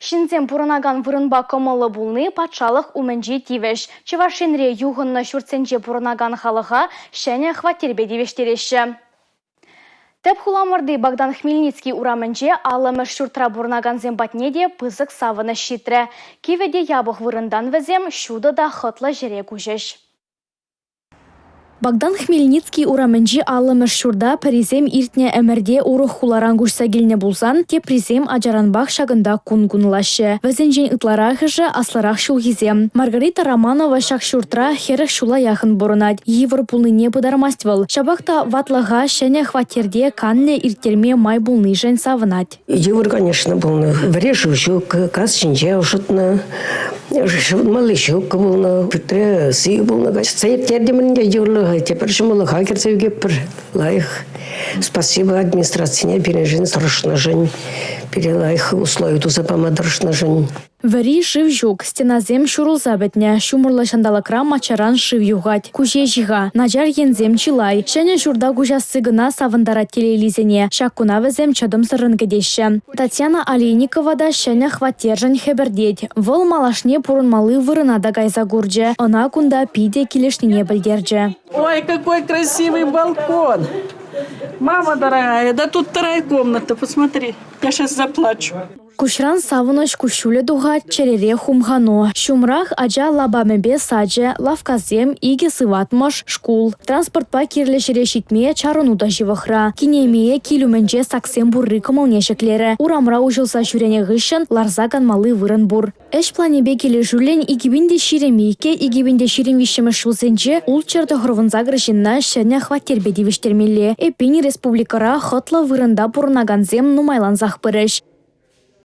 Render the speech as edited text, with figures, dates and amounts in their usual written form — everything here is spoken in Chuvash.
Ҫынсем пурӑнакан вырӑнпа кӑмӑллӑ пулни патшалӑх умӗнчи тивӗҫ. Чӑваш Енре юхӑннӑ ҫуртсенче пурӑнакан халӑха ҫӗнӗ хваттерпе тивӗҫтереҫҫӗ. Тӗп хуламӑрти Богдан Хмельницкий урамӗнче 50-мӗш ҫуртра пурӑнакансем патне те пысӑк савӑнӑҫ ҫитрӗ. Кивӗ те япӑх вырӑнтан вӗсем ҫутӑ та хӑтлӑ ҫӗре куҫӗҫ. Богдан Хмельницкий урамӗнчи 50-мӗш ҫурта пӗрисем иртнӗ ӗмӗрте урӑх хуларан куҫса килнӗ пулсан, теприсем ачаранпах ҫакӑнта кун кунлаҫҫӗ. Вӗсенчен ытларахӑшӗ аслӑрах ҫулхисем. Маргарита Романова ҫак ҫуртра 40 ҫула яхӑн пурӑнать. Йывӑр пулнине пытармасть вӑл. Ҫапах та ватлӑха ҫӗнӗ хваттерте канлӗ ирттерме май пулнишӗн савӑнать. Йывӑр, конечно, пулнӑ. Вӗре шыв ҫук, газ ҫинче ӑшӑтнӑ, ҫӑвӑнмалли ҫук пулнӑ, пӳртре сивӗ пулнӑ. Каҫса ирттертӗмӗр ӗнтӗ йывӑрлӑха, тепӗр ҫӑмӑллӑха кӗрсе ӳкетпӗр. Лайӑх. Спасибо администрацине пирӗншӗн тӑрӑшнӑшӑн, пире лайӑх услови туса пама тӑрӑшнӑшӑн. Вӗри шыв ҫук, стенасем ҫурӑлса пӗтнӗ. Ҫумӑрлӑ ҫанталӑкра маччаран шыв юхать. Ку ҫеҫ-и-ха? Начар енсем чылай. Ҫӗнӗ ҫурта куҫасси кӑна савӑнтарать телейлисене. Ҫак куна вӗсем чӑтӑмсӑррӑн кӗтеҫҫӗ. Татьяна Олейникова та ҫӗнӗ хваттершӗн хӗпӗртет. Вӑл малашне пурӑнмалли вырӑна та кайса курчӗ. Ӑна кунта питӗ килӗшнине пӗлтерчӗ. Ой, какой красивый балкон! Мама дорогая, да тут вторая комната, посмотри, я сейчас заплачу. Куҫран савӑнӑҫ куҫҫулӗ тухать, чӗрере хумхану. Ҫумрах ача лапамӗпе сачӗ, лавккасем, икӗ сыватмӑш, шкул. Транспортпа кирлӗ ҫӗре ҫитме чарӑну та ҫывӑхра. Кинемее кил умӗнче саксем пурри кӑмӑлне ҫӗклерӗ. Урамра уҫӑлса ҫӳренӗ хыҫҫӑн ларса канмалли вырӑн пур. Ӗҫ планӗпе килӗшӳллӗн 2022-2023 ҫулсенче 698 ҫынна ҫӗнӗ хваттерпе тивӗҫтермелле. Эппин, республикӑра хӑтлӑ вырӑнта пурӑнакансем нумайлансах пырӗҫ.